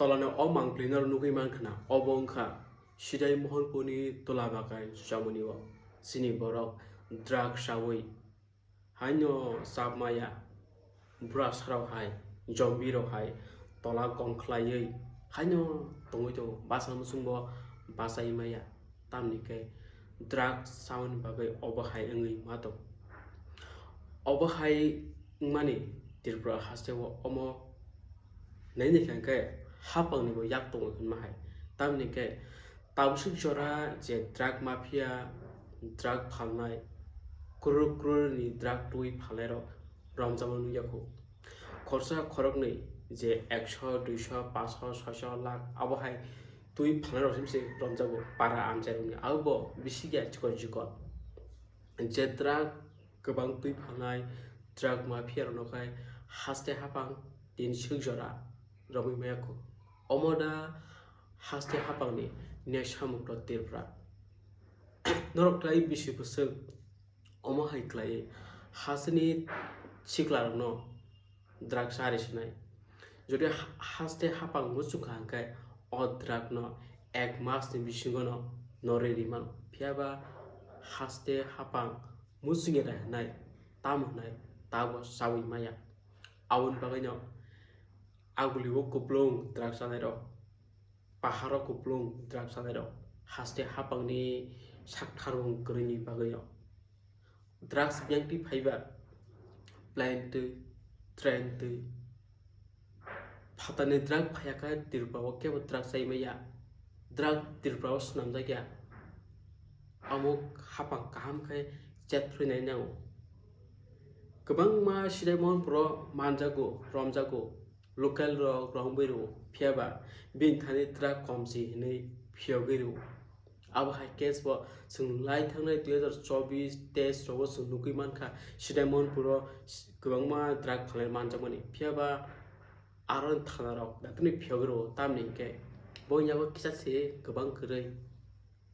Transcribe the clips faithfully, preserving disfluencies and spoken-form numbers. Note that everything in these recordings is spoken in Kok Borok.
Tolani o mangpili norok nugwi mankha na, obo wngkha Sidai Mohonpurni tola bagan chomoni o chini borok drug chawi haino chap maya, bwrasarok hai, zombie rok hai tola gong khlaiwi haino tongwi tongo, bachana muchungbo bachai maya, tamni khe drug chawi bagwi obo hai wngwi ma tongo. Obo hai wngmani Tripura hasteo omo naini khe hwnkhe hapangnibo yak tongo hinma hai. Tamni khe tabuk swk jora je drug mafia, drug phalnai, crore crore ni drug twi phalnairok romjakma nukya kho. Khorsa khoroknwi je ekso, duiso, paanso, soiso, lakh abo hai twi phalnairok se romjago para amchairokni, abobo bisi khe chikon chikon. Je drug kwbang twi phalnai drug mafia rokno khai haste hapang tin swk jora romwi maya kho. Omo da haste hapangni nesamukto Tripura. Norok khlai bisi bwswk omo hai khlai hasteni siklarokno drug chari sinai. Jodi ha-, haste hapang muchung kha hwnkhe o drug no ek mas ni bisingo no norwi ri mano. Phiya ba haste hapang muchung ya hinai, tamo hinai, tabo chawi maya. Aboni bagwi no aguli o kuplung drug chanai rok, pahar o kuplung drug chanai rok, haste hapang ni sak tharmung kwrwi ni bagwi no. Drugs biyang twi phaiba, plane twi, train twi. Phatarni drug phaiya khe Tripura o kebo drug chai maya. Drug Tripura o swnamjak ya. Amo hapang kaham khe chet phlwi nai nango. Kwbangma Sidai Mohonpuro manjago, romjago. Local rok romwi rwo, phiya ba bini thani drug kom si hinwi phiyogwi rwo. Abo hai case bo chwng lai thangnai dui hazar chobis teis rogo chwng nugwi mankha, Sidai Mohonpuro kwbangma drug phalnai manjakmani, phiya ba aro thana rok daktani phiyogwi rwo, tamni hinkhe bo yago kisa se kwbang kwrwi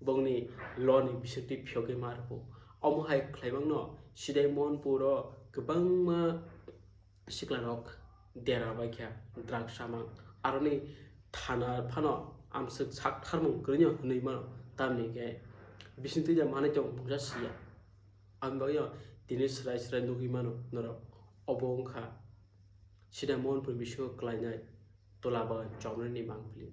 bongni law ni bisingtwi phiyogwi ma rwo. Omo hai khlaimangno Sidai Mohonpuro kwbangma siklarok dera bai kha drug chamang, aroni thana phano amswk sak tharmung kwrwino hwnwi mano, tamni khe bisingtwi da manwi tong mungsa siya. Ang bagwi tini swrai swrai nugwi mano norok. Obo wngkha Sidai Mohonpur bisingo klainai tola bagan chomrani mangpili.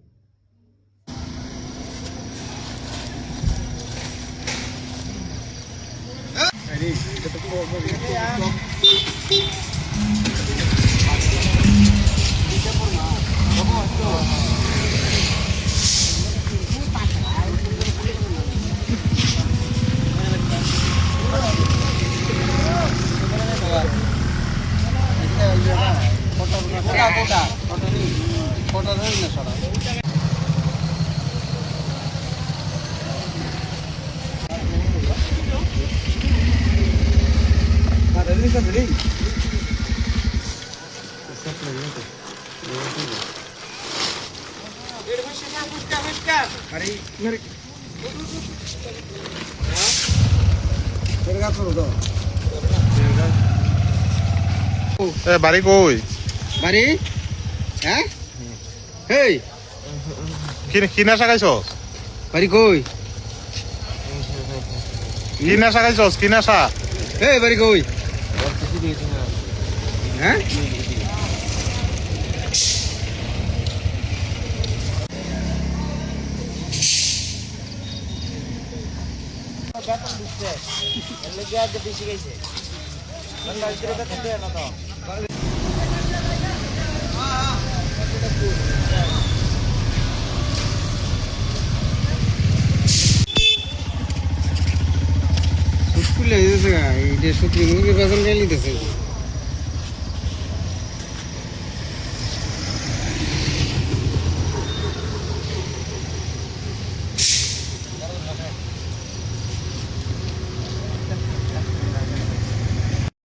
Eh, bari koi? Bari? Hah? Hei! Kin-, kinasa kaiso? Bari koi? Kinasa kaiso, kinasa? Hei, bari koi? Hah? School-e, ide shooting movie bazan gali dese.